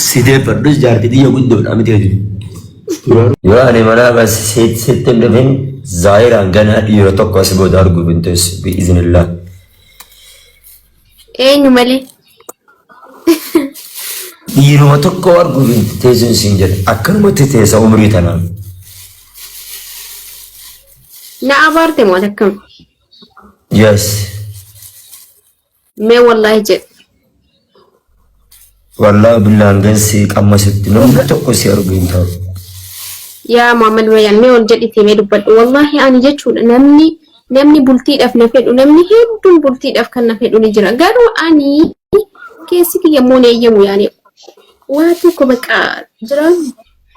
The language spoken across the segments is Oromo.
Si deeffadhus jaartii tiyya guddoodha miti hojii. Yoo ani manaa bas sitti hin dhufin zaahiraan ganaa dhiira tokko as booda arguuf hin teessu bi'iznillah. Eenyu malee? Dhiiruma tokko arguuf hin teessu siin jedhe akkanumatti teessa umrii tanaan. Na abaarte moo akkam? Yes. Mee wallaahi jedhi. Wallaahi billaan gan si qammasutti namni tokko si argu hin ta'u. Yaa Muhammad Bayaan mee ol jedhitii mee dubbadhu. Wallaahi ani jechuudha namni namni bultiidhaaf na fedhu namni hedduun bultiidhaaf kan na fedhu ni jira. Garuu ani keessi kiyya immoo hin eeyyamu yaani waa tokko bakka jira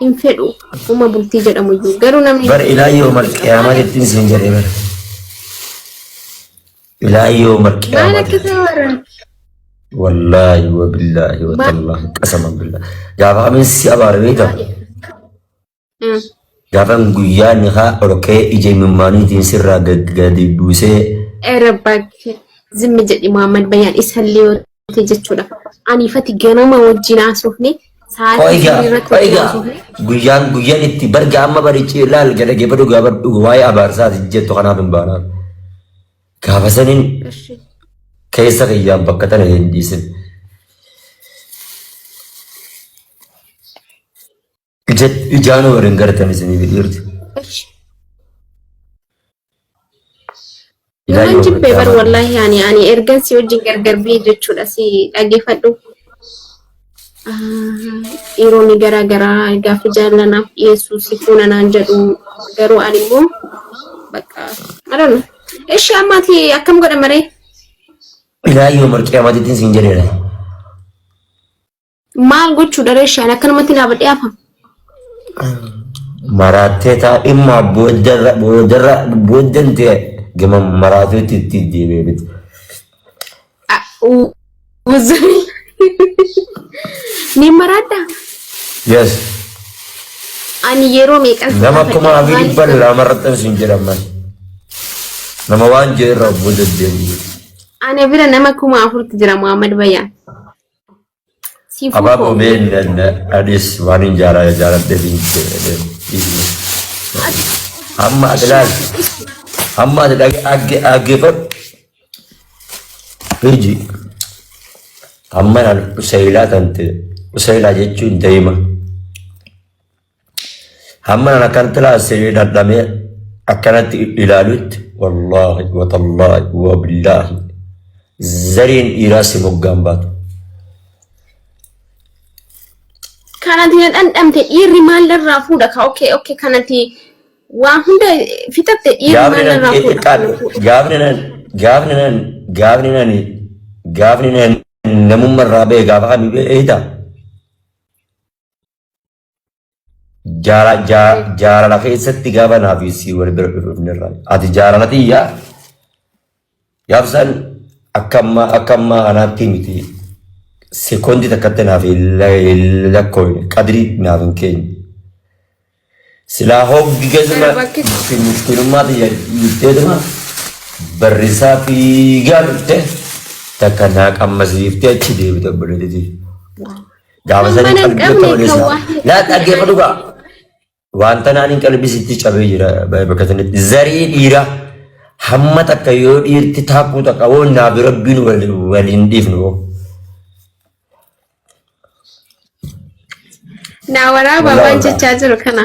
hin fedhu uma bultii jedhamu iyyuu. Garuu namni Bar ilaa yoomal qiyaamaa jettiin siin jedhee bara. Ilaa yoomal maal qiyaamaa akka ta'e warra Wallaahi wa billaahi wa tallaahi qasaman billaahi. Gaafa kamiin si abaare beektaa? Gaafan guyyaa nikaa dhorkee ija imimmaaniitiin sirraa gadi buusee Rabbaak zimmi jedhi Muhammad Bayaan isallee yoo ta'e jechuudha. Ani fati ganama wajjin haasofne sa'aatii Oiga, shan irratti wajjin oiga. haasofne. Guyyaan guyyaan itti barga amma barichi ilaal gad dhaggeeffadhu gaafa dhugu waa'ee abaarsaati jettu kanaaf hin baanaan. Gaafa saniin Ishi. keessa kiyyaan bakka tana hin dhiisin. Ija ijaanuu waliin gartan isinii dhiirti. Ishi. Ilaa Naman yoo jibbee bar gaafa wallaahi ani ergan si wajjin gargar ba'e jechuudha si dhaggeeffadhu. Dhiironni garaa garaa gaafa jaalanaaf dhiyeessu si fuuna naan jedhu garuu ani immoo bakka I don't know. Ishi amma ati akkam godha maree? Ilaa yoo marqee siin jedheera. Maal gochuudha ree ishaan akkanumatti dhaabadhee hafa? Maraattee taa dhimma booddarra booddarra booddan ta'e gama maraatuutti itti deebi'ee miti. Ni maraadha. Yes. Ani yeroo meeqan si Nama gaafadhe kumaa fi maaliif dhibba lamarratti siin jedhaman. Nama waan jee irraa booda deemu. Ana bira nama 4000tu jira Muhammad Bayyaan. Siifuu Abaaboo koo. mee anis waan hin jaalala jaaladheef hin jedhe. Hamma ati laal hamma ati dhaggeeffadhu. Iji hamma naan usailaa kan ta'e usailaa jechuun daa'ima. Hamma naan akkanatti laasee dhadhamee akkanatti ilaalutti wallaahi watallaahi wabillaahi zariin dhiiraa si moggaan baatu. Kanati na dhandhamte dhiirri maal irraa fuudha ka okay okay kanati waa hunda fixatte dhiirri Gaafni maal nan irraa fuudha xixiqqaadhu kana fuudha. gaafni nan gaafni nan gaafni nan gaafni nan namummaa irraa ba'e gaafa kamii beektaa? Jaalala keessatti gaafa naa fi sii wal bira dhufnirra. Ati jaalala tiyya gaafsan akka ammaa akka ammaa kanaatti miti sekoondii takkatti naaf hin lakkoofne qadrii naaf hin keenye. Silaa hoggi keessuma miskinummaa tiyya dhiifteetuma barrisaa fiigaa dhufte takka naa qammasiiftee achi deebite obboleettii. Gaafa Kan sanii mana hin qalbii akka qabne malee kan isaa. waa hin Laa dhaggeeffadhu gaa. Wanta naan hin qalbii sitti cabee jira bakka sanitti. Zarii dhiiraa hamma takka yoo dhiirti taakkuu takka hoo naaf rabbiin wal hin dhiifnu hoo. Naa waraabaa Walaa waan walaa. jechaa jiru kana.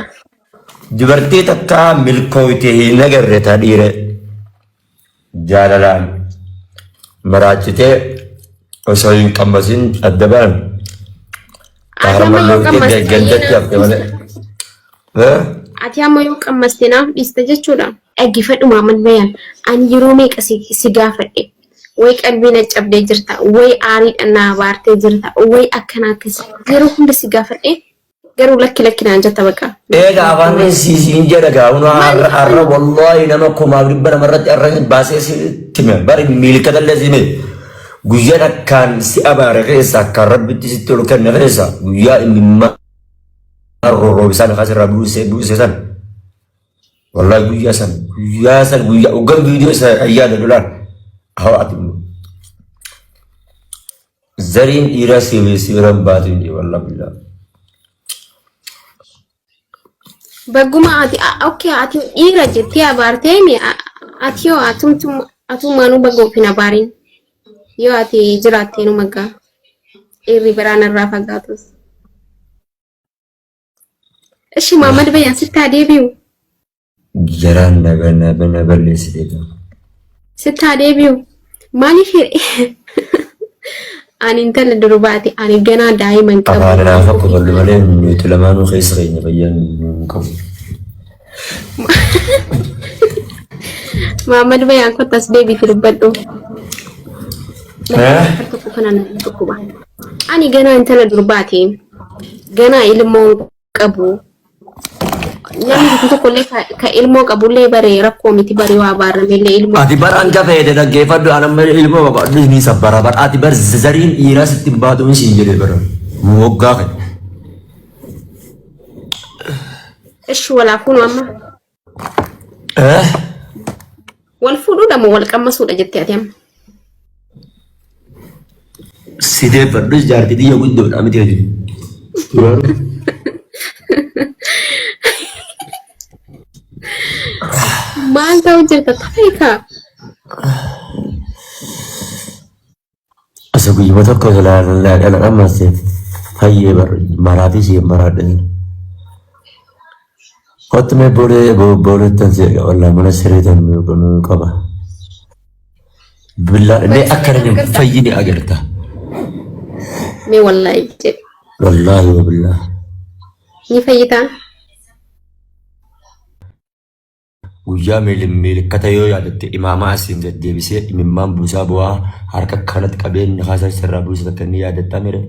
Dubartii takka milkooyte hin agarre ta dhiira jaalalaan maraachitee osoo hin qammasin adda ba'an. Ta Ati amma yoo harmalloofte qammaste gandatti naaf hafte malee. dhiista. Eh? Ati amma yoo qammaste naaf dhiista jechuudha. Dhaggeeffadhu Muhammad Bayaan. Ani yeroo meeqa si, si gaafadhe. Way qalbii na cabdee jirta. Way aariidhaan na abaartee jirta. Way akkana akkas. Yeroo hunda si gaafadhe garuu lakki lakki naan jetta baqa. Eega afaan siisiin jedha gaa hunoo har'a har'a wallaahi nama 1200 irratti har'a baasee sitti hime bari miilkatallee si hime guyyaan akkaan si abaare keessa akkaan rabbitti sitti ol kenne keessa guyyaa inni roorroobisaan kaasirraa buusee buusee san Wallahi guyyaa san guyyaa san guyyaa hoggan viidiyoo isa ayyaana dulaan hawa ati Zariin dhiiraa si si bira hin baatu hin jiru wallah billah. Bagguma ati okay ati dhiira jettee abaartee mi ati yoo atumtum atumaanuu baga of hin abaarin yoo ati jiraattee nu magaa dhiirri biraa narraa fagaatus. Ishi Muhammad Bayyaan sitti haa deebi'u. Jaraan na na na balleessite. Sitti haa deebi'u. Maaliif ani intala durbaati ani ganaa daa'ima hin qabu. Afaan naaf akka tollu malee nuti lamaanuu keessa keenya fayyaan hin qabu. Muhammad Bayyaan kottu as deebiiti dubbadhu. Eh? Tokko kana na dhukkuba. Ani ganaa intala durbaati. Ganaa ilmoo hin qabu. Namni tokko tokko illee ka ilmoo qabullee bare rakkoo miti bare waa baaramellee ilmoo. Ati bar hanga feete dhaggeeffadhu an amma ilmoo qabaadhu ni sabbara bar ati bar zariin dhiiraa sitti hin baatu siin jedhe bara waggaa kana. Ishi walaa fuunu amma. Eh? Wal fuudhuudha moo wal qammasuudha jettee ati amma? Si deeffadhus jaartii xiyya guddoodha miti hojii. Maal ta'u jirta taayikaa? Asa guyyuma tokko dhala dhammaste fayyee bar maraa fi siin maraadhe. Kottu mee boolee boolettan si erga wallaa mana siree tan nu qaba. Billaa mee akka namni hin fayyine agarta. Mee wallaahi jedhe. Wallaahi wa billaa. Ni fayyitaa? Guyyaa miilikkata yoo yaadatte imaamaa asiin gad deebisee imimmaan buusaa bu'aa harka kanatti qabee inni haasaa sirraa buuse takka inni yaadatta mire.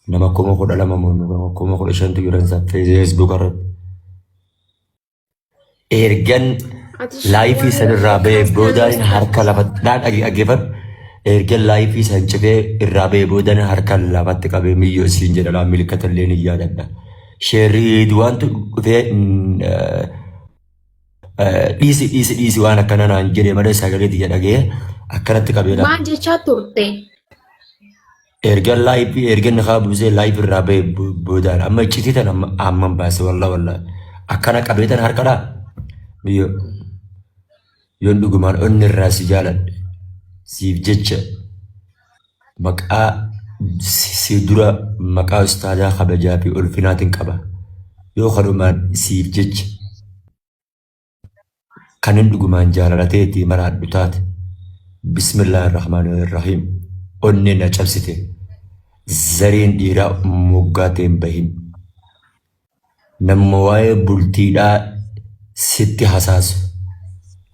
Nama 12,000 moo 15,000tu jiran isaa feesbuuk irratti. Ergan laayifii san irraa ba'ee boodaan harka lafatti dhaan dhaggeeffadhu. Ergan laayifii san cufee irraa ba'ee boodaan harka lafatti qabee miyyoo siin jedha laa milikkata illee ni yaadadha. Sheerrii duwwaantu dhufee dhiisi dhiisi dhiisi waan akkana naan jedhe malee sagalee tiyya dhagee akkanatti qabee lafa. Maal jechaa turte? Erga live erga inni kaa buusee live irraa ba'e boodaan amma iccitii tana amma amman baase wallah wallah akkana qabee tana harkadhaa biyyo yoon dhugumaan onni irraa si jaaladhe siif jecha maqaa si dura maqaa ustaadaa kabajaa fi ulfinaatiin qaba yoo kanumaan siif jecha Kanin dhugumaan jaalala teetii maraadhu taate Bismillaahi Rahmaani Rahiim onnee na cabsite zariin dhiiraa moggaa tee hin bahin namuma waa'ee bultiidhaa sitti hasaasu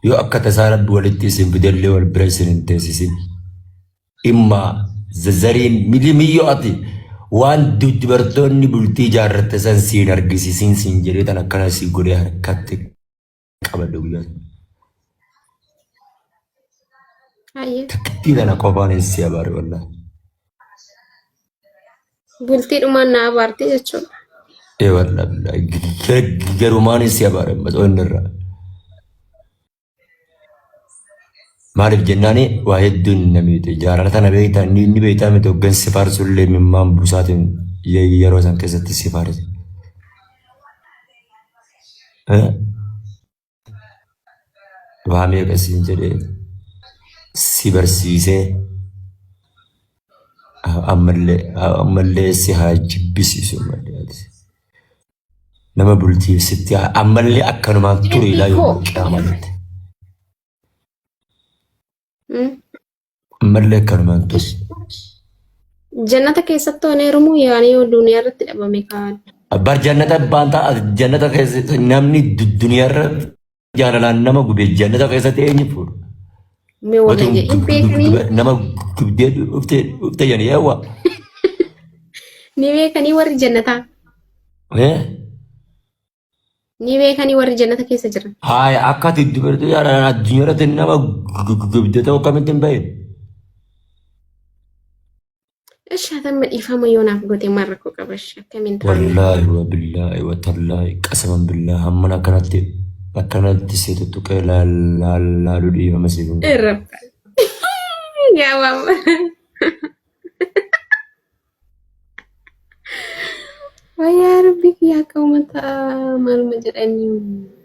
yoo akka tasaa rabbi walitti isin fidellee wal bira isin hin teessisin. Dhimma zariin mili miyyoo ati waan dubartoonni bultii jaarratte san siin argisiisiin siin jedhee tan akkana si godhee harkatti qabadhe guyyaa sana. Hayyee. Takkittii tana qofaan hin si abaare wallaahi. Bultii dhumaan na abaarte jechuudha. Ee wallaahi garumaan hin si abaare ammas onni irraa. Maaliif jennaani waa hedduun na miite. Jaalala tana beektaa ni beektaa miti hoggan si faarsullee mimmaan buusaatiin yeroo san keessatti si faarse. Waa meeqa siin jedhee si barsiisee ammallee ammallee si haa jibbisiisu ammallee ati. Nama bultiif sitti haa ammallee akkanumaan ture ilaa yoo qiyaamaatti. Ammallee akkanumaan ture. Jannata keessatti waan heerumuu yaanii yoo duniyaa irratti dhabame kaan. Bar jannata abbaan ta'a jannata keessatti namni duniyaarra jaalalaan nama gube jannata keessatti eenyu fuudha? Mee wala Batuun jedhin beekanii nama gubdee dhuftee dhufte jedhanii eewwa. ni beekanii warri jannataa. Eh? Ni beekanii warri jannata keessa jiran. Haaya akka ati dubartii jaalalaan addunyaa irratti nama gubdee ta'uu akkamitti hin bahin? Ishi hatamma dhiifama yoo naaf goote maal rakkoo qaba ishi akkamiin taa'u. Wallaahi wa billaahi wa tallaahi qasaman billaahi hamman akkanatti akkanatti si tuttuqee laaluu dhiifama siif hin godhu. Rabba. Yaa maama. Yaa Rabbi kiyya, akka uummata maaluma jedhanii.